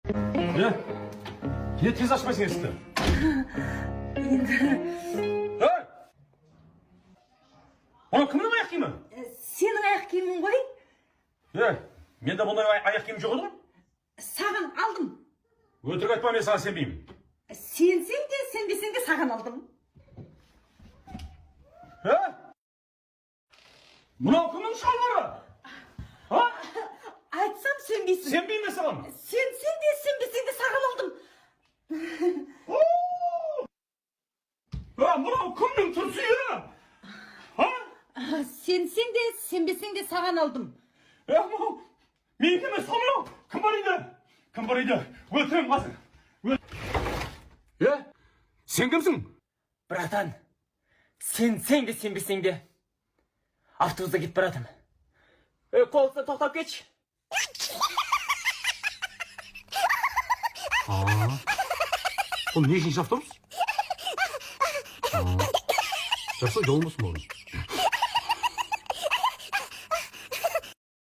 Не? Не тез ашпайсың есікті? Енді. Ей! Мынау кімнің аяқ киімі? Сенің аяқ киімің ғой. Е, менде бұндай аяқ киім жоқ еді ғой. Саған алдым. Өтірік айтпа, мен саған сенбеймін. Сенсең де, сенбесең де, саған алдым. Е? Мынау кімнің шалбары? А? Айтсам, сенбейсің. Сенбеймін мен саған. Сенсең де, сенбесең де, саған алдым. Е, мынау кімнің трусиі? А? Сенсең де, сенбесең де, саған алдым. Е, мынау менікі емес қой мынау. Кім бар үйде? Кім бар үйде? Өлтіремін қазір. Е, сен кімсің? Братан, сенсең де, сенбесең де, автобуста кетіп баратырмын. Е, қол ұстап тоқтап кетші. Бұл нешінші автобус? Жақсы, жолың болсын, бауырым.